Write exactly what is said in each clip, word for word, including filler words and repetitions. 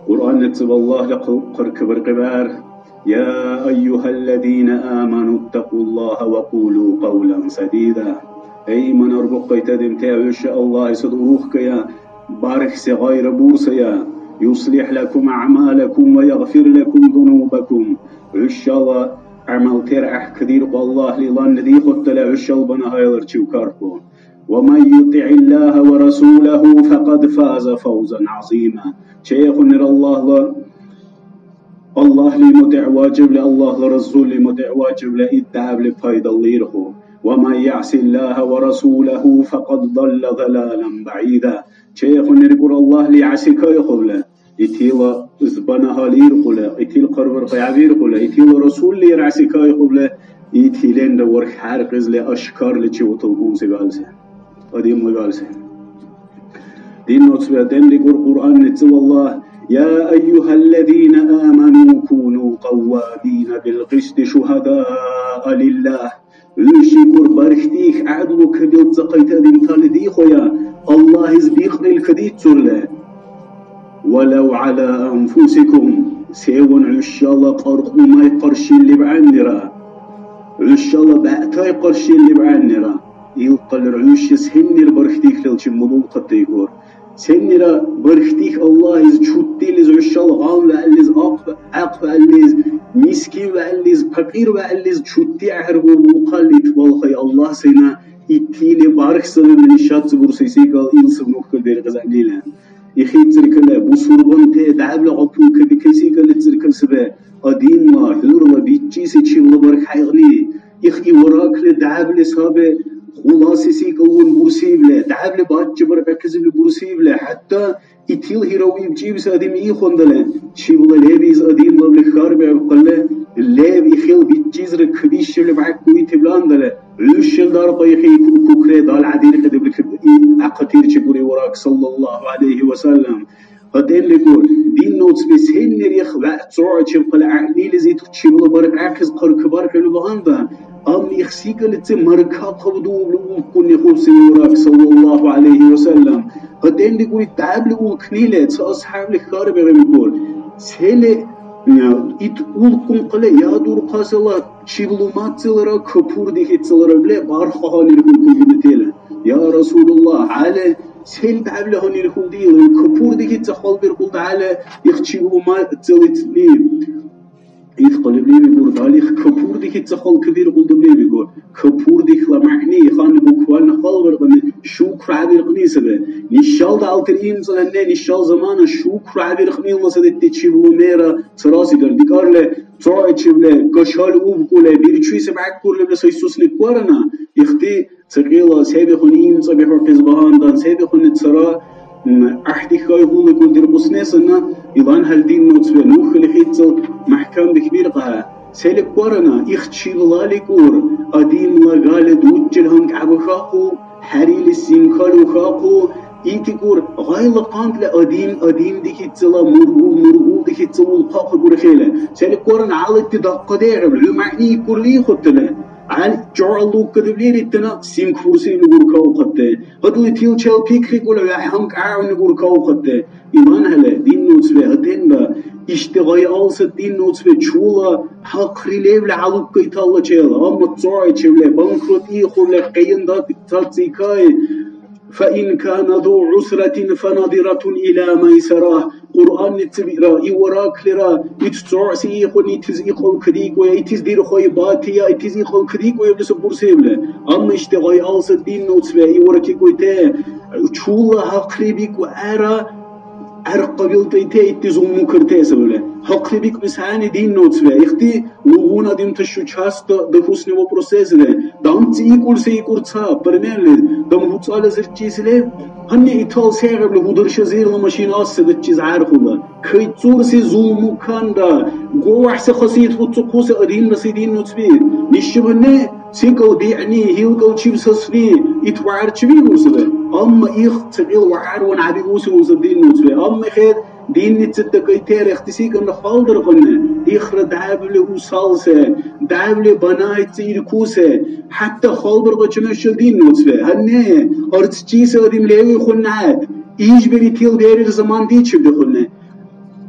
Кьуръаннизиб Аллагьли хъу-, хъаркабаркьибар: «Я айюхаллазина аману ттакьуллагьа ва кьулу кьавлан садида». Эй иман арбукьайта, адимти, хӀуша Аллагьлис урухкая, бархьси гъайра бурсая, юслихӀ лакум аъмалакум ва ягъфир лакум зунубакум. ХӀушала гӀямалтира гӀяхӀкадирхъу Аллагьли, иланни дихъутала хӀушала бана гьайларчив карху. «Ва ман ютигӀиллагьа ва расулагьу факьад фаза фавзан гӀязима». Чейхъунира Аллагьла, Аллагьли мутӀигӀвакӀибли, Аллагьла Расулли мутӀигӀвакӀибли, ит дявли пайдаллирхъу. «Ва ман ясиллагьа ва расулагьу факьад далла далалан багӀида». Чейхъуниркур Аллагьли гӀясикайхъубли, итила узбана гьалиркьули, итил хъарбаркьи гӀявиркьули, итила Расулли гӀясикайхъубли, ит иленра варх хӀяркьизли ашкарличи утулхъунси галси, кьадимла галси. Динна уцби, адемликӀур Кьуръаннизиб Аллагь: «Я айюхаллазина аману куну кьаввамина билкьисти шугьадаа лиллагь». ХӀушикӀур бархьдих гӀядлу кабилцахъайта адимтали дихъая, Аллагьис бикьрил кадицурли. «Валав гӀяла анфусикум», севан хӀушала кьаркьумай къаршили бигӀяннира, хӀушала бегӀтай къаршили бигӀяннира, илкьялра хӀушис гьиннир бархьдихличи мулулхъатайгур. Сеннира бархьдих Аллагьис чуттилис, хӀушала гъам вегӀлис, ахъ-, ахъ вегӀлис, мискин вегӀлис, пакьир вегӀлис чутти гӀергъулухъалли, ит балхай Аллагь сена итили барх сабабли шацӀ бурсисикӀал ил сабнухӀкал бергъизанила. Ихи цӀиркала бусурбанти дявла гъапул кабикайсикӀалли цӀиркал саби, адинла, хӀурла, биччиси чивла барх хӀейгъни. Их иваракли дявли саби, хуласи секӀалван бурсивли, дявли бачи бархӀехъесивли бурсивли, хӀятта итил хӀира уибкӀибси адими ихундали, чивла леб из адимлавли хьарбиубкъалли, леб ихил биччизра кабишивли бяхӀкуй тибландали, хӀушил даркьа ихи кукре далгӀядиркьидибли ахъатирчи бури варак, саллаллаху гӀялайхи ва саллям. ГьатӀенригу, динна уцби сеннир их вегӀ цӀуръачиб хъала гӀягӀнилизи чибла баркьахъес хъаркабаркьули багьандан, амма их сикӀалици маркахъаб дубли улкунни хъубси вирак, саллаллаху гӀялайхи ва саллям. ГьатӀенригури дявли улкнили ца асхӀябли хьарбирули викӀур: «Сели, э, ит улкун хъала я дурхъасила чиблумаццилара капурдихицалара бла барх гьанирхьулхъули дила? Я Расулуллагь, гьале, сел дявли гьанирхьулри, капурдихи ца халбиркьулра гьала, их чивлума цалицни». Их хъалибли бигур, дали их капурдихи ца халкабиркьулра бигур. Капурдихла мягӀни, ихъани буквально халбаркьни, шукр гӀебиркьни саби. Нишал далтир имцӀаленне, нишал замана шукр гӀебиркьнила садетти чивлумера царасикар дикарли, цаичивли, кашал убкӀули, бирчуйси бяккурлибли сайсусни кварана, ихти Цакьила се бихуни имцӀабихьухъес багьандан, се бихуни цара, м, гӀяхӀдихьайгъули кӀудиркьуснесана, илан гьалдин нуцбе нухли хӀицӀал мяхӀкамдихьбиркьа. Селикварана, ихчилаликӀур, адимла гали дуччил гьанкӀ гӀебухахъу, хӀярили симкал ухахъу, итикӀур, гъайла къантӀли адим, адим дихицала мургул, мургул дихицала улхъахъу бурхӀели. Селикварана, гьалакти дахъхӀедехӀиб, хӀу мягӀни икӀурли ихъутали. ГӀял чугӀлукадивлири тяна симкбурсили гуркаухъатти. ГьатӀли тилчал пикрикӀули вяхӀ гьанкӀ гӀягӀни гуркаухъатти. Иман хӀела, дин нуцбе, гьатӀенра, ишди гъай алсат дин нуцбе чула хӀякьри левли гьалуккайталла чел, амма цӀуайчивли, банкрот ихъули, къияндат цацикай. «Фа ин кана зу гӀусратин фа назиратун иля майсара». Кьуръанницибира, ивараклира, ит цӀурси ихъуни итиз икьал кадикӀуя, итиз дирхъуй батия, итиз икьал кадикӀуя биса бурсивли. Амма ишди гъай алса дин нуцве, иваракикӀуйте, чула хӀякьри бикӀу гӀера, гӀеркъабилтӀайте итди зулмукарте сабли. ХӀякьри бикӀ бисани дин нуцве, ихти Лугун адамтас шу часто духусни вопросезли, дамцӀи икӀулси икӀур ца, примерли, дам гьуцӀалазир чизи лев, гьанни итал сегъибли гьударшазирла машина сагатчиз гӀярхула, кайцӀурси зулмуканра, гувяхӀси хасият буцухъуси адамра се дин нуцби, нишибани секӀал биъни, гьилкӀал чив сасни, ит вагӀар чивиурсиби. Амма их цакьил вагӀарван гӀебиуси унза дин нуцби. Амма хӀед Динница дакӀайтерхти секӀалра халдаркьуни, ихра дявли усалси, дявли банайци иркуси, хӀятта халдаркьучи нушал дин нуцбе. Гьанне, арцчиси адам левихъунни хӀед, ишбархӀи тил берира заман дичибдихъуни.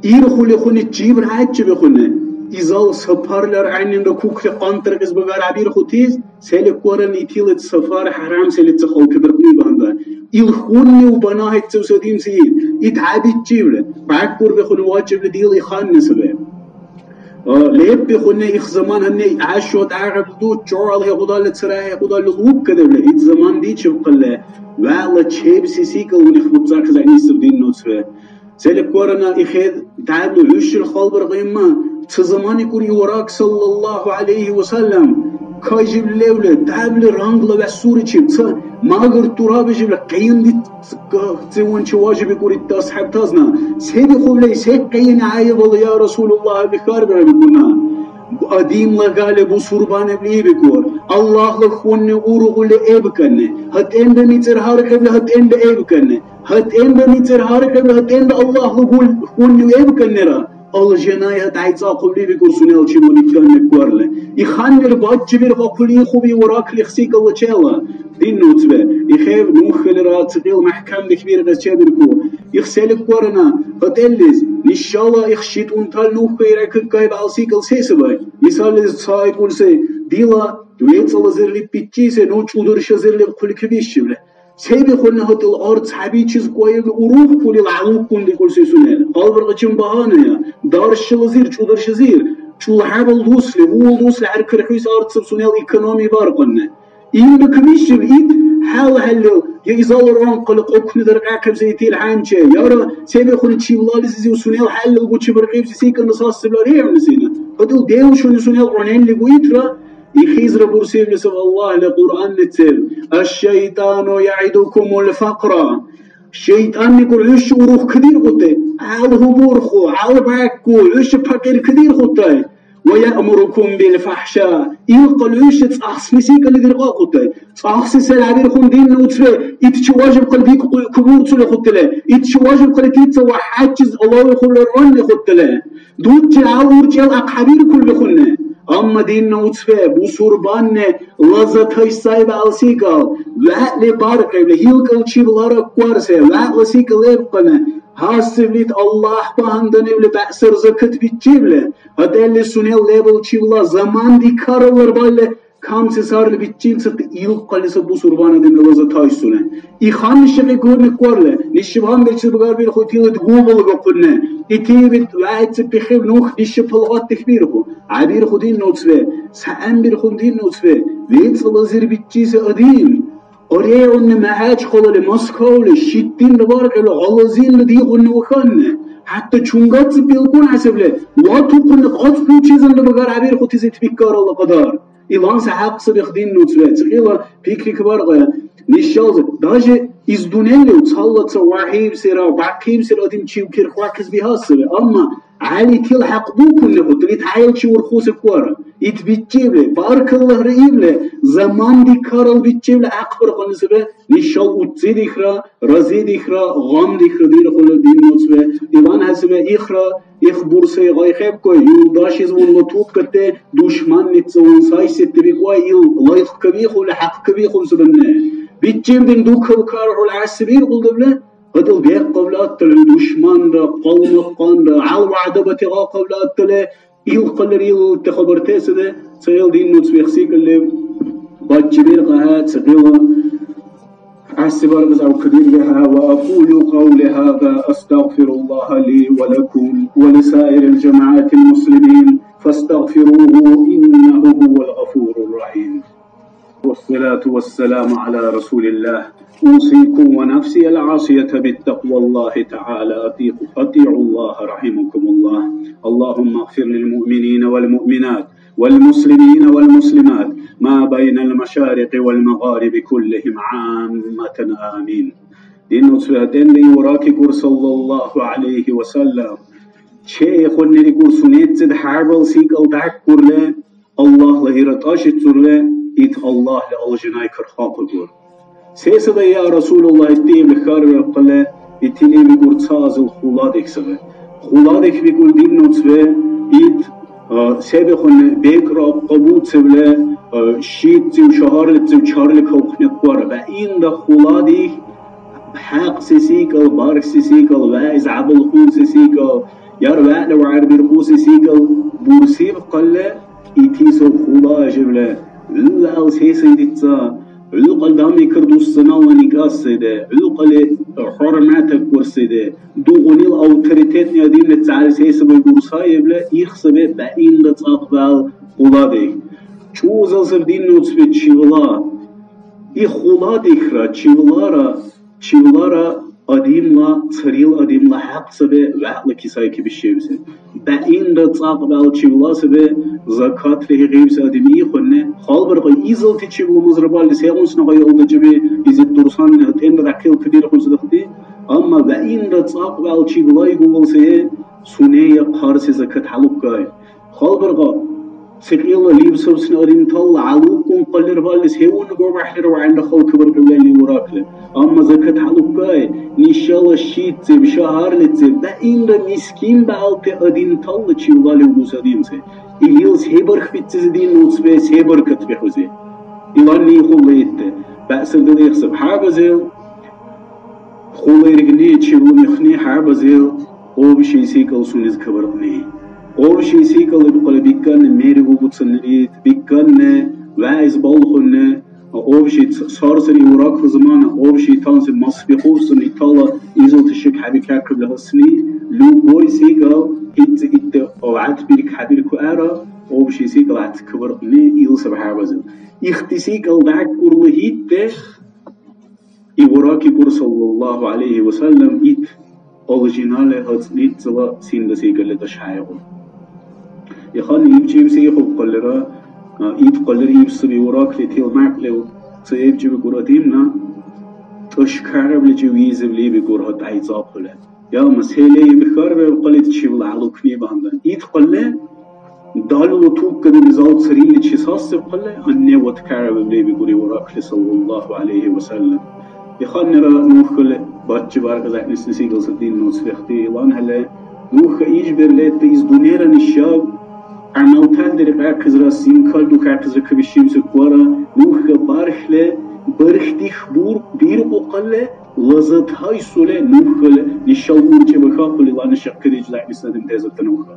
Ир хъули хъуни чибра хӀяйчибихъуни, изала сапарлар гӀягӀнинра кукри къантӀракӀес багар гӀебирхъути, селикваран итила сапар хӀярамсиличи халкабиркьни банда. Ил хунни у банахӀейцевс адамси ит хӀябъичивра, бяккурбихъуни вакӀибли дила иханни саби. А, леббихъуни их заман гьанна гӀяшо дягӀибду, чуал хӀекьудали, цара хӀекьудали луккадевли, ит заман дичиб кьалли, вегӀла чебси секӀал унихлубцахъес гӀягӀнисаб дин нуцра. Селикварана ихед дявли гӀушил халбар гъимма, ца заманикур Ивраг саллаллаху гӀялайхи ва саллям, кайжиб левли, дявли рангла вясуричиб, ца магар турабижибли къиянди цеванчи важибикӀур итди асхӀябтазна. Се бихъублей, се къияни гӀяйибала, я Расулуллагь, бихарбира бикӀуна. Адимла гали бусурбанибли бикӀур, Аллагьла хунни ургъули эбкӀанни, гьатӀенра мицӀир гьаркьибли гьатӀенра эбкӀанни. ГьатӀенра мицӀир гьарикӀибли, гьатӀенра Аллагьла гул-, хунни вебкӀаннира, алжанай гьатӀайцӀахъубли бикӀур сунела чимал итгӀанни кварли. Иханнир баччибирхъахъули ихъуби ва ракли хсикӀалла чела. Дин нуцбе, ихев нухелира цикьил мяхӀкамдеш биркьес чебиркур. Их селикварана, гьатӀеллис, нишала их шитӀунтал нухе ираккайб гьалсикӀал се сабай? Мисаллис, ца икӀулси, дила вецӀалазирлиб пикри се, ну чӀударшазирлиб хъуликибищибли. Се бихъули гьатӀил арц хӀябичиз кӀвайили урухкӀули гӀялуккун дикӀуси сунела? Хъалбаргъачим багьаная, даршалазир, чӀударшазир, чулхӀябал дусли, гьуал дусли хӀеркархьуйс арцаб сунела экономия баркьанна. Илра кабишиб ит хӀял-хӀяллил, я изалар анхъали кьукни даркьяхъибси итил хӀянчи, яра се бихъули чивлализив сунела хӀяллил гучибаркьибси секӀалра сасибла регӀуни сена. ГьатӀил девушуни сунела гӀунеллигу итра, Ихизра бурсивли саб Аллагьли Кьуръанницир: «Аш-шайтӀану яъидукумул факьра». ШайтӀанни гур хӀуша урухкадиркьути, гӀял гьубурху, гӀял бакку, хӀуша пакьиркадирхъутай. «Ва яъмурукум бил фахӀша». Илкьал хӀуша цӀахси секӀалли диркьахъутай. ЦӀахси сай гьабирхъун динна уцбе, ит чи важиб кьалбик кубурцули хъутиле, ит чи важиб кьалитица ва хӀячиз Аллагьу хъулар гьанни хъутиле. Дуци гьал уркӀила ахъхӀебиркулри хъули. Амма динна уцбе, бусурбанни лазатай сай вегӀла секӀал, вегӀли баркьибли, илкӀал чиблара кварсе, вегӀла секӀал лебкъани, хӀясибли ит Аллагь багьанданивли бегӀсар закат бичибли, гьатӀелли сунела лебал чивла заман дикаралар балли, Камси сарли бичил сарти илкьяли саб бусурбан адамла лаза тайсули. Иханни шагьи гурни кварли, нишиб гьанбирчил багарбирхъу итила дгу балгахъули. Итиби вайци пихив нух нишиб палгъат дихбирхъу. ГӀябирхъу дин нуцве, саамбирхъун дин нуцве, вецӀалазир биччиси адам. Орегъунни МяхӀячкъалали, Москавли, шитдинра баркьили, гъалазинра дигъунни уханни. ХӀятта чунгацци белкӀун хӀясибли, ватухъунни кьацӀ лучизанра багар гӀябирхъути зитбиккарала кьадар. Иланси хӀякь саби дин нуцве, циклла пикрикибаргъая. Нишалзи, даже из дунъялиу цалла ца вагьибсира, бяхъибсира адам чив кирхвахъес бихӀясири. Амма ГӀялитил хӀякь букули хӀу, ит гӀяйчи урхуси квара. Ит биччибли, баркаллагьра ибли, заман дикарал биччибли ахъбархъуни саби. Нишал уццидихра, разидихра, гъамдихра дирхъули дин нуцве. Илан хӀясибе ихра, Их бурсай гъайхӀебкӀуй, юлдашизван ва тупкатде душманницаван сай сетти бикӀуй, ил лайикькабихъули, хӀякькабихъули сабанне. Биччибдин дукал каргьули гӀясибиркьулдавли, гьатӀил бехъ кавлаттали душманра, къалмакъанра, гьал вягӀда батигъа кавлаттали, ил хъалирил хабартесаде, ца ил дин нуцбехӀси калли, баччибиркьа хӀед, ца дила. ГӀясибаркьес авкадиргахӀя, وأقول قولي هذا أستغفر الله لي ولكم ولسائر الجماعة المسلمين فاستغفروه إنه هو الغفور الرحيم. والصلاة والسلام على رسول الله. أوصيكم ونفسي العاصية بتقوى الله تعالى. أطيعوا، أطيعوا الله رحمكم الله. اللهم اغفر للمؤمنين والمؤمنات والمسلمين والمسلمات ما بين المشارق والمغارب كلهم عامة. آمين. Дин уцбе хӀятӀенра Ивракикур, саллаллаху гӀялайхи ва саллям. Чеихъуннирикур сунеццид хӀябал секӀал дяккурли, Аллагьла гьира тӀашицурли, ит Аллагьли алжинай кархахъугур. Се саби, я Расулуллагь, итди бихарвирхъули, итини бикӀур ца азил хуладех саби. Хуладех бикӀур дин нуцбе, ит, а, се бихъуни бекӀра кабуцевли, а, шитцив, шагьарлицив чарли кавхъни квара. Баинда хуладех хӀякьси секӀал, бархьси секӀал, вягӀиз гӀябалхъунси секӀал, Яр вегӀла вагӀербирхъуси секӀал бурсиб хъалли, итисал хъула жевла, хӀу вегӀал се-се дица, хӀу кьалдамикар дусцаналла никӀас седе, хӀу кьалли хӀурматакӀур седе, дугӀунил авторитетни адамли царсесабай бурсаевла, их саби баинра цӀакьбал хъуладех. Чузал саб динна уцби чивла. Их хъуладихра чивлара, чивлара адамла, царил адамла хӀякь саби вегӀла кисайки бишевси. Баинра цӀакьбал чивла саби закатли гьигьивси адам ихъуни. Халбаркьа изалти чивла мазрабалли сегъунсна гъай алдачиби, изид дурсанни гьатӀенра дяхъил кадирхьунси дахъти. Амма баинра цӀакьбал чивла игувал сае сунея хъарси закат хӀялуккай. Халбаргъа, секьяйла лебсавсни адамтала гӀялуккун хъалирвалли, севан гурбяхӀлира вагӀянра халкабаркьибли левракли. Амма закат хӀялуккай, нешала шитцеб, шагьарлицеб, даимра мискин бегӀалти адамтала чивла левгус адамси. Илис хӀебарх биццизи дин уцбе се баркат бихӀузи? Иланни ихъула итди. БегӀсир дедихъсаб. ХӀябэзил Хъула иргъни чебумихъни хӀябэзил общий секӀал сунес кабаркьни. Общий секӀал ибкьла бикканни мери убуцаннилит, бикканни вягӀиз балхунни, общий ц-, сарсри уракла замана, общий танси масбихъурсуни итала изалти шик хӀебикахъибли гьасни, любой секӀал итцӀи итди гӀяхӀбирк хӀебиркуара, общий секӀал гӀяхӀти кабаркьни ил саби хӀябэзил. Ихти секӀал дякьурла итди, Ибракикур, саллаллаху гӀялайхи ва саллям, ит алжинали гьацӀлицала синда-секӀалли дашхӀейгӀур. Ихъан ибчибси ихъубхъаллира, а, ит хъаллира ибсиби уракли тил мякьлив ца ибчибикӀур адамна, тӀашкарабличи визивли бикӀур гьатӀайцӀахъули. Яма, се лейми хьарбаибхъали чивла гӀялукни багьандан. Ит хъалли, далула туккадилизал царилличи сасибхъали, гьанне ваткараб лебикӀури уракли, саллаллаху гӀялайхи ва саллям. Иханнира нухали баччи баркьа зягӀнисни сигалса дин нуц вехти иланхӀели, нуха ижбер лебти из дунера нишаб, гӀямалтан деркьахъизра, синкал духахъизра кабишибси квара, нуха бархли, бархти хбур биркьухъалли, Лазат гьайсули, нухала нешал уркӀи бахахъули, лана шаккадеш лягӀнис адамтазиртани уха.